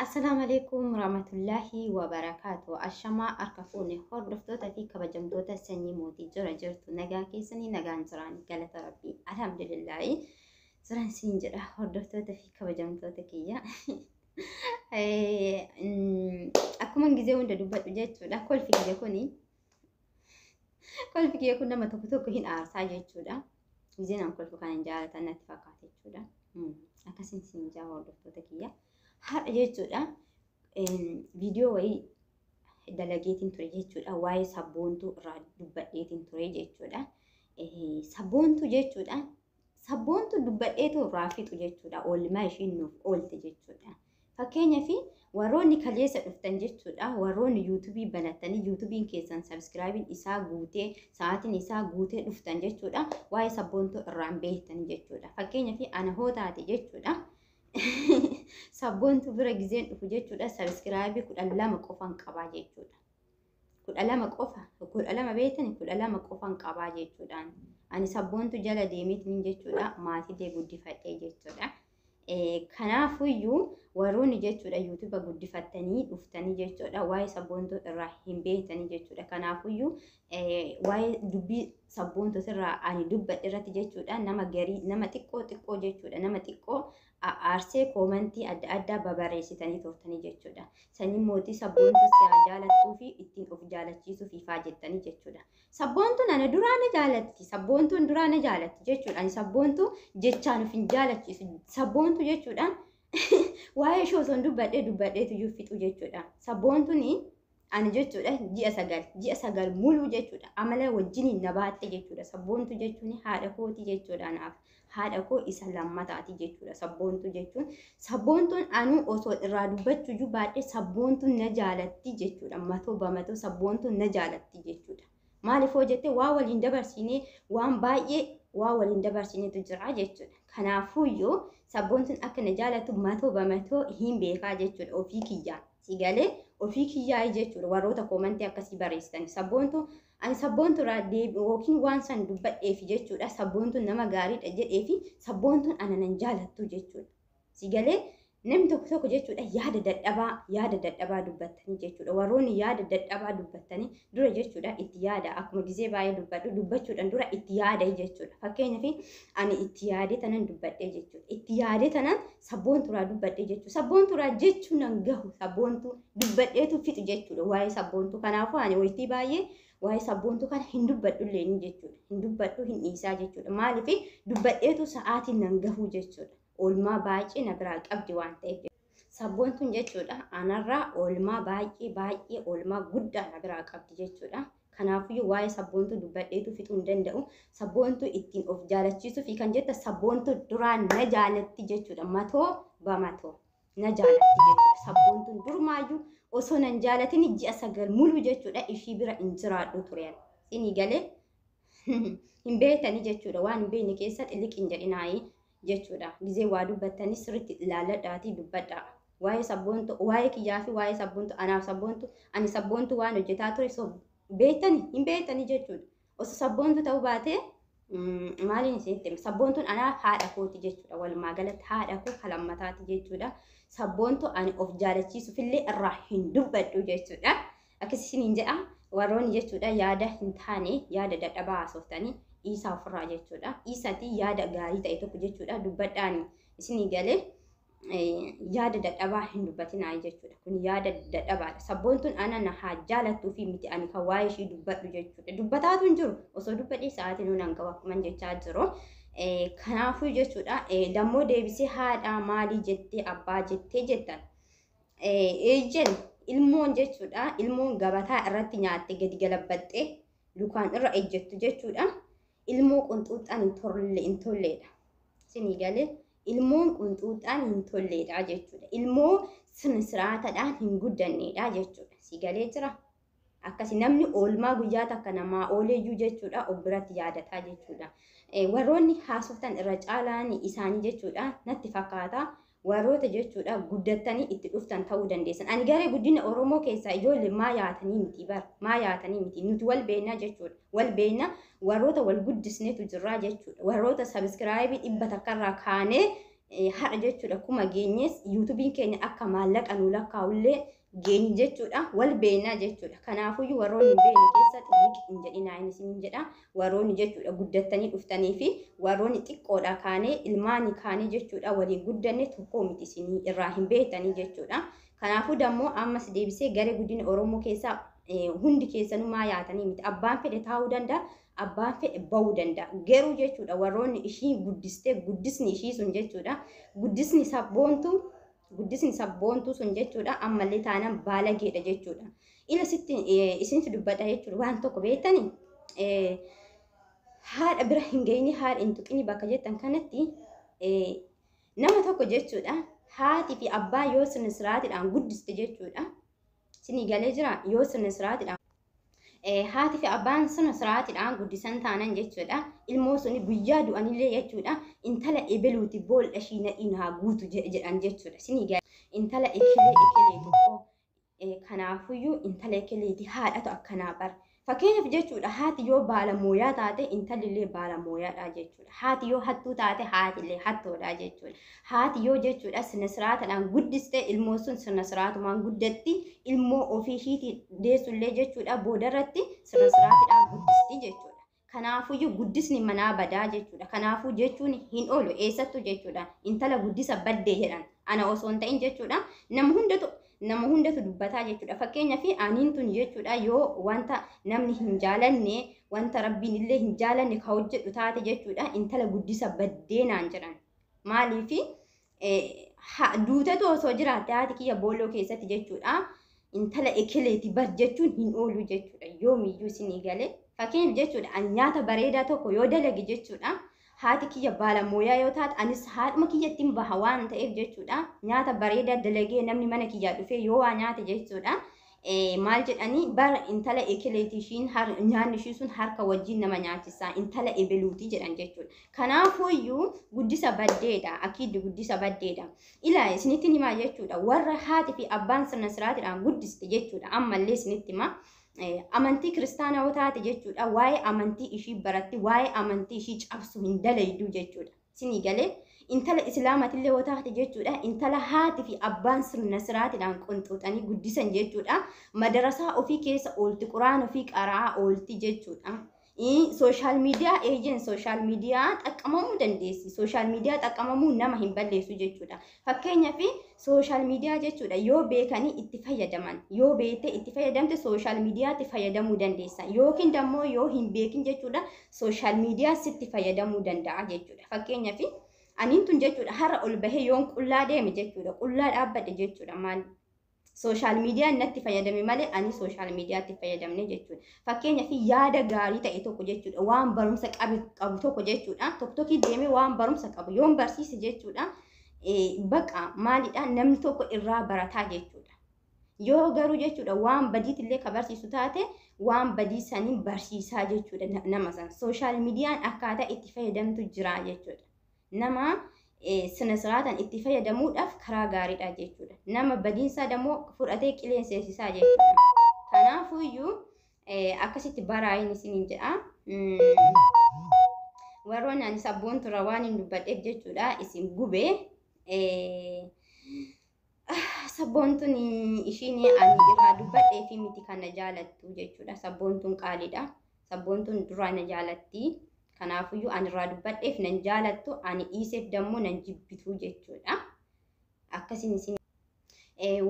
Assalaamu alaikum warahmatullahi wabarakaatu. Ashamaa harka fuune hordoftoota fi kabajamtoota sanyii mootii jira jirtu, nagaa keessanii? Nagaan jiraan, galata rabbii, alhamdulillaahi jiran siin jedha. Hordoftoota fi kabajamtoota kiyya, akkuma gizee hunda dubbadhu jechuudha, kolfi kiyya kuni, kolfi kiyya kun nama tokko tokko hin aarsaa jechuudha. Gizeen an kolfu kan hin jaalatan natti fakkaata jechuudha. Akkasiin siin jaa hordoftoota kiyya. Har'a jechuudha viidiyoo wayii dalageetiin ture jechuudha. Waa'ee sabboontuu irraa dubbadheetiin ture jechuudha. Sabboontuu jechuudha. Sabboontuu dubbadheetu irraa fixu jechuudha. Oolmaa ishiin nuuf oolte jechuudha. Fakkeenyaaf warroonni kaleessa dhuftan jechuudha. Warroonni yuutuubii banattanii yuutuubiin keessan sabiskiraayibiin isaa guutee, sa'aatiin isaa guutee dhuftan jechuudha. Waa'ee sabboontuu irraan beektan jechuudha. Fakkeenyaaf ana hoo taate jechuudha. Sabboontuu bira gizeen dhufu jechuudha. Sabiskiraayibii 12 qofan qabaa jechuudha. 12 qofa, 12 beektan, 12 qofan qabaa jechuudha. Ani sabboontuu jala deemeetiin jechuudha. Maatii guddifadhee jechuudha. Kanaafuyyuu warroonni jechuudha yuutuuba guddifattanii dhuftanii jechuudha, waa'ee sabboontuu irraa hin beektanii jechuudha. Kanaafuyyuu waa'ee dubbii sabboontuu irraa ani dubbadhe irratti jechuudha, nama garii, nama xiqqoo xiqqoo jechuudha, nama xiqqoo aarsee koomantii adda addaa babarreessitanii turtanii jechuudha. Sanyii mootii sabboontuu si haa jaalattuu fi ittiin of jaalachiisuuf ifaa jettanii jechuudha. Sabboontuun ana duraa na jaalatti. Sabboontuun duraa na jaalatti jechuudha. Ani sabboontuu jechaan of hin jaalachiisu. Sabboontuu jechuudha. Waa'ee ishee osoo hin dubbadhee dubbadheetu iyyuu fixu jechuudha. Sabboontuun ani jechuudha ji'a 9, ji'a 9 muluu jechuudha. Amala wajjiniin na baatte jechuudha. Sabboontuu jechuun haadha kooti jechuudha anaaf. Haadha koo isa lammataati jechuudha. Sabboontuu jechuun, sabboontuun anuu osoo irraa dubbachuu iyyuu baadhee, sabboontuun na jaalatti jechuudha. Matoo bamatoo sabboontuun na jaalatti jechuudha. Maaliif hoo jette, waa waliin dabarsinee, waan baay'ee waa waliin dabarsineetu jira jechuudha. Kanaafuyyuu sabboontuun akka na jaalatu matoo bamatoo hin beekaa jechuudha ofii kiyyaa. Si galee? Ofii kiyyaa jechuudha, warroota koomantii akkasii barreessitan. Sabboontuu ani sabboontuu irraa deebi yookiin waan san dubbadheef jechuudha. Sabboontuun nama gaariidha jedheefi sabboontuun ana nan jaalattu jechuudha. Si galee? Namni tokko tokko jechuudha yaada dadhabaa, yaada dadhabaa dubbattanii jechuudha. Warroonni yaada dadhabaa dubbattanii dura jechuudha itti yaada, akkuma gizee baay'ee dubbadhu, dubbachuudhaan dura itti yaada jechuudha. Fakkeenyaaf ani itti yaadee tanan dubbadhee jechuudha. Itti yaadee tanan sabboonturaa dubbadhee jechuudha. Sabboonturaa jechuun nan gahu, sabboontuu dubbadheetu fixu jechuudha waa'ee sabboontuu. Kanaafuu ani wayitii baay'ee waa'ee sabboontuu kana hin dubbadhullee ni jechuudha. Hin dubbadhu, hin dhiisaa jechuudha. Maaliif? Dubbadheetu sa'aatiin nan gahu jechuudha. Oolmaa baay'ee na biraa qabdi waan ta'eef. Sabboontuun jechuudha anarraa oolmaa baay'ee baay'ee, oolmaa guddaa na biraa qabdi jechuudha. Kanaafiyyuu waa'ee sabboontuu dubbadheetu fixuu hin danda'u. Sabboontuu ittiin of jaalachiisuu fi kan jetta, sabboontuu duraan na jaalatti jechuudha. Matoo bamatoo na jaalatti jechuudha. Sabboontuun durumaayyuu osoo nan jaalatin ji'a 9 muluu jechuudha ishii bira hin jiraadhu ture. Isinii galee? Hin beektanii jechuudha. Waan hin beekne keessa xiliq hin jedhinaayi jechuudha. Gizee waa dubbattanii sirriitti ilaalladhaatii dubbadhaa. Waa'ee sabboontuu, waa'ee kiyyaa fi waa'ee sabboontuu, anaaf sabboontuu, ani sabboontuu waan hojjetaa ture so beektanii hin beektanii jechuudha. Osoo sabboontuu ta'uu baatee maaliin isinitti hima? Sabboontuun anaaf haadha kooti jechuudha. Walumaa galatti haadha koo kalammataati jechuudha. Sabboontuu ani of jaalachiisuufillee irraa hin dubbadhu jechuudha. Akkas isiniin jedha, warroonni jechuudha yaada hin taane, yaada dadhabaa haasoftanii dhiisaa ofirraa jechuudha. Dhiisaatii yaada gaarii ta'e tokko jechuudha dubbadhaani. Isinii galee? Yaada dadhabaa hin dubbatinaa jechuudha. Kun yaada dadhabaadha. Sabboontuun ana na haa jaalattuu fi miti ani kan waa'ee ishii dubbadhu jechuudha. Dubbataatu hin jiru. Osoo dubbadhee sa'aatiin nuun hangafu akkuma jechaa jiru. Kanaafuu jechuudha dammoo deebisee haadha maalii jettee, abbaa jettee jettan. Eeyyen, ilmoon jechuudha, ilmoon gabataa irratti nyaatte gadi galabbaxxee lukaan irra ejjettu jechuudha. Ilmoo qunxuuxxaan hin tolle, hin tolleedha. Isinii galee? Ilmoon qunxuuxxaan hin tolleedha jechuudha. Ilmoo sirna siraatadhaan hin guddanneedha jechuudha. Si galee jira? Akkasi namni oolmaa guyyaa takka namaa ooleeyyuu jechuudha of biratti yaadataa jechuudha. Warroonni haasoftan irra caalaan isaanii jechuudha natti fakkaata. Warroota jechuudha guddattanii itti dhuftan ta'uu dandeessan. Ani garee guddina Oromoo keessaa ijoollee maa yaatanii miti bar, maa yaatanii miti, nuti wal beeknaa jechuudha. Wal beekna, warroota wal guddisneetu jirraa jechuudha. Warroota sabiskiraayibii 100 irraa kaanee Har'a jechuudha kuma geenyees yuutuubiin keenya akka maallaqa nu lakkaa'ullee geenye jechuudha, wal beeknaa jechuudha. Kanaafuyyuu warroonni hin beekne keessatti liqi hin jedhinaa inni isiniin jedha. Warroonni jechuudha guddattanii dhuftanii fi warroonni xiqqoodha kaanee ilmaanii kaanee jechuudha waliin guddanne tokko miti, isinii irraa hin beektanii jechuudha. Kanaafuu dammoo ammas deebisee garee guddina Oromoo keessaa hundi keessanuu maa yaatanii miti. Abbaan fedhe taa'uu danda'a, abbaan fedhe ba'uu danda'a. Garuu jechuudha warroonni ishii guddistee, guddisni ishii sun jechuudha, guddisni sabboontuu sun jechuudha ammallee taanaan baalageedha jechuudha. Ila sitti isinitti dubbadha jechuudha. Waan tokko beektanii, haadha bira hin geenye, haadha hin tuqini bakka jettan kanatti, nama tokko jechuudha haati fi abbaan yoo sirna siraatiidhaan guddiste jechuudha. Isinii galee jira? Yoo sirna siraatiidhaan haati fi abbaan sirna siraatiidhaan guddisan taanan jechuudha, ilmoo suni guyyaa du'anillee jechuudha intala ebeluuti boolla ishii nadhiin haa guutu jedhan jechuudha. Isinii galee? Intala ekelee ekelee tokko, kanaafuyyuu intala ekeleeti haadhatu akkanaa bara. Fakkeenyaaf jechuudha, haati yoo baala mooyaa taate intalli baala mooyaadha jechuudha. Haati yoo hattuu taate haatillee hattoodha jechuudha. Haati yoo jechuudha sirna siraataadhaan guddiste ilmoo sun sirna siraatumaan guddatti. Ilmoo ofii ishiitii deessullee jechuudha boodarratti sirna siraatiidhaan guddisti jechuudha. Kanaafuyyuu guddisni manaa badaa jechuudha. Kanaafuu jechuun hin oolu eessattuu jechuudha. Intala guddisa baddee jedhan. Ana osoo hin ta'in jechuudha. Nama hundatu dubbataa jechuudha. Fakkeenyaaf aniin tun jechuudha yoo wanta namni hin jaalanne, wanta rabbiin illee hin jaalanne ka hojjedhu taate jechuudha, intala guddisa baddee naan jedhan. Maaliifi duutetu osoo jiraatte haati kiyya boolloo keessatti jechuudha, intala ekeleeti bar jechuun hin oolu jechuudha yoomiyyuu, isinii galee? Fakkeenyaaf jechuudha ani nyaata bareedaa tokko yoo dalage jechuudha, haati kiyya baala mooyaa yoo taate anis haadhuma kiyya ittiin baha waan ta'eef jechuudha, nyaata bareedaa dalagee namni mana kiyyaa dhufee yoo waa nyaate jechuudha, maal jedhanii bara? Intala ekeleeti ishiin, nyaanni ishii sun harka wajjin nama nyaachisaa, intala ebeluuti jedhan jechuudha. Kanaafuyyuu guddisa baddeedha. Akiiddi guddisa baddeedha. Ilaa, isinitti himaa jechuudha, warra haati fi abbaan sirna siraatiidhaan guddiste jechuudha, ammallee isinitti himaa. Amantii kiristaanaa yoo taate jechuudha, waa'ee amantii ishii baratti, waa'ee amantii ishii cabsu hin dalaydu jechuudha. Isinii galee? Intala islaamatillee yoo taate jechuudha, intala haati fi abbaan sirna siraatiidhaan qonxooxanii guddisan jechuudha, madarasaa ofii keessa oolti, quraan ofii qaraa oolti jechuudha. Social media eejen social media xaqqamamuu dandeessi. Social media xaqqamamuu nama hin balleessu jechuudha. Fakkeenyaaf social media jechuudha yoo beekanii itti fayyadaman, yoo beekte itti fayyadamte social mediatti fayyadamuu dandeessa. Yookiin dammoo yoo hin beekin jechuudha social media sitti fayyadamuu danda'a jechuudha. Fakkeenyaaf aniin tun jechuudha har'a ol bahee yoon qullaa deeme jechuudha, qullaa dhaabbadhe jechuudha, maal social mediaan natti fayyadame malee ani social mediatti fayyadamne jechuudha. Fakkeenyaaf yaada gaarii ta'e tokko jechuudha, waan barumsa qabu tokko jechuudha, tokkokkii deemee waan barumsa qabu yoon barsiise jechuudha, baqa maalidha, namni tokko irraa barataa jechuudha. Yoo garuu jechuudha waan badiitillee ka barsiisu taate waan badii saniin barsiisaa jechuudha nama san. Social mediaan akkaataa itti fayyadamtu jira jechuudha. Nama sina siraataan itti fayyadamuudhaaf karaa gaariidha jechuudha. Nama badiinsaa dammoo fudhatee qilleenseessisaa jechuudha. Kanaafuyyuu akkasitti baraayin isiniin jedha. Warroonni ani sabboonturra waan hin dubbadheef jechuudha isin gubee. Sabboontuun ishiin ani irraa dubbadhee fi miti kana jaalattu jechuudha. Sabboontuun qaaliidha. Sabboontuun duraa na jaalatti. Kanaafuyyuu ani irraa dubbadheef nan jaalattu, ani dhiiseef dammoo nan jibbitu jechuudha. Akkasiin isin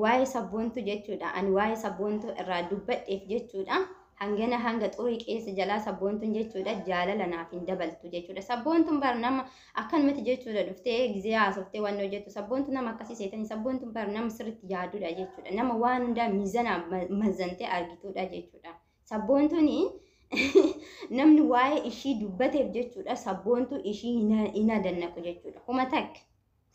waa'ee sabboontuu jechuudha. Ani waa'ee sabboontuu irraa dubbadheef jechuudha. Hangana hanga xurii qeessa jalaa sabboontuun jechuudha jaalala naaf hin dabaltu jechuudha. Sabboontuun bar nama akkanumatti jechuudha dhuftee gizee haasoftee waan hojjettu sabboontuun nama akkasii seetanii, sabboontuun bar nama sirriitti yaadudha jechuudha. Nama waan hundaa miizanaa mazantee argitudha jechuudha. Sabboontuun namni waa'ee ishii dubbateef jechuudha sabboontuu ishii hin adannaqu jechuudha. Kuma takka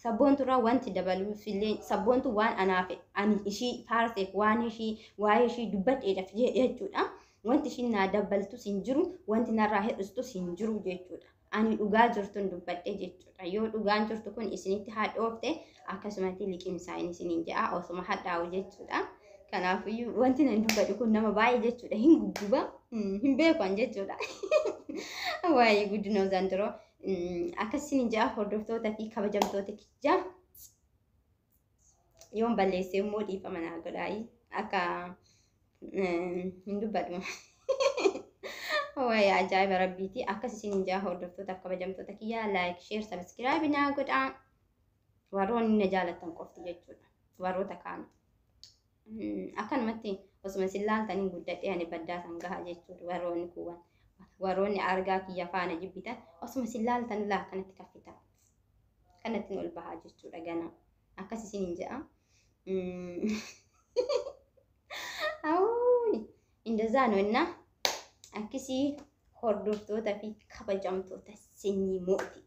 sabboonturraa wanti dabaluufillee sabboontu waan anaaf ani ishii faarseef, waan ishii waa'ee ishii dubbadheedhaaf jechuudha. Wanti ishiin naa dabaltus hin jiru, wanti narraa hir'istus hin jiru jechuudha. Ani dhugaa jirtun dubbadhe jechuudha. Yoo dhugaan jirtu kun isinitti hadhoofte akkasumatti liqimsaa inni isiniin jedha, osuma hadhaa'u jechuudha. Kanaafiyyuu wanti nan dubbadhu kun nama baay'ee jechuudha hin gugguba, hin beekan jechuudha. Waa'ee guddina zandiroo. Akkasiin ja'a hordoftoota fi kabajamtoota kiyya. Yoon balleessee immoo dhiifama naa godhaayi. Akka hin dubbadhu. Wayi ajaa'iba rabbiiti. Akkas isin ja'a hordoftoota fi kabajamtoota kiyya, like, share, subscribe naa godhaa. Warroonni na jaalattan qofti jechuudha. Warroota kaan. Akkanumatti osuma isin laaltanii guddadhee ani baddaa san gaha jechuudha warroonni kuuwwan. Warroonni argaa kiyya faana jibbitan osuma isin laaltan laa kanatti kaffitan. Kanatti ol bahaa jechuudha gana. Akkas isin ja'a. Awuuy እንደዛ ነው እና akkasii hordoftoota fi kabajamtoota sanyii mootii.